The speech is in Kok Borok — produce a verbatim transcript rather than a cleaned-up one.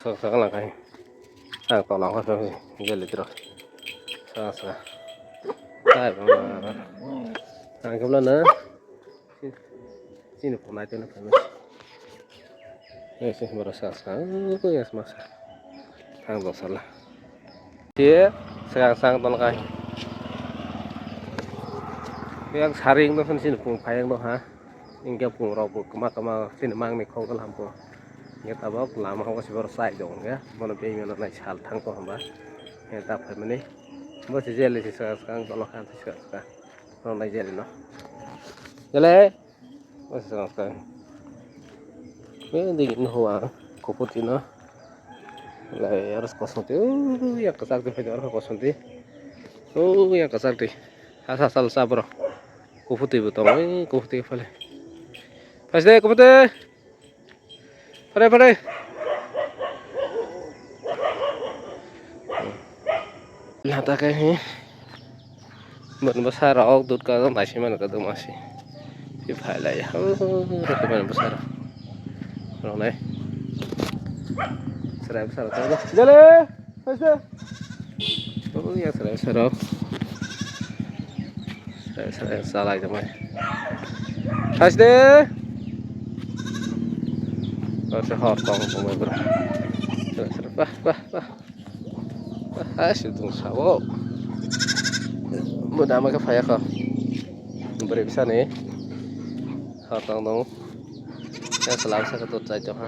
Saka saka lang kai. Ang tola ko saka jeli tro. Saka saka. Tai ba. Ang kemla na. Sini pun nai tena pun. Yes, yes, bara saka saka. Oh, yes, masa. Ang dosala. Ye, saka saka ton kai. Yang saring no sini pun payang no ha. Hingke pungrok bo kwma kwma chini mangni khok lampo. Hingke tabok lama o se borok chai tongo hingke bono beng mano nai sal thang tongo hwnba. Hingke ta phaimani bo se jeli se swkang swkang tolo kha swkang swkang. Bono nai jeli no. Jeli. Bo se swkang swkang. Beng digi no hua kuphuti no. Lai aro kosong ti. Ui, yang kwchak ti phai aro kosong ti. Ui, yang kwchak ti. Asa sal sa bro. Kuphuti bo tongo, ui, kuphuti phale. Phaide, kuphuti. Phare, phare. Nata kai hi. Bon bwsa rok dut ka dong, naisi mano ka dong masi. Si phai lai. Oh, rok mano bwsa rok. Rok nai. Serai bwsa rok. Jale. Haste. Oh, ya, serai, serai. Serai, serai, salai, jamai. Haste. Oh, se hor tong, tong, bro. Serai, serai. Wah, wah, wah. Wah, hai, si tung sao. Bo dama ke phaya kho. Beri bisa ni. Hor tong, tong. Ya, selam sa ke tut chai tong, ha.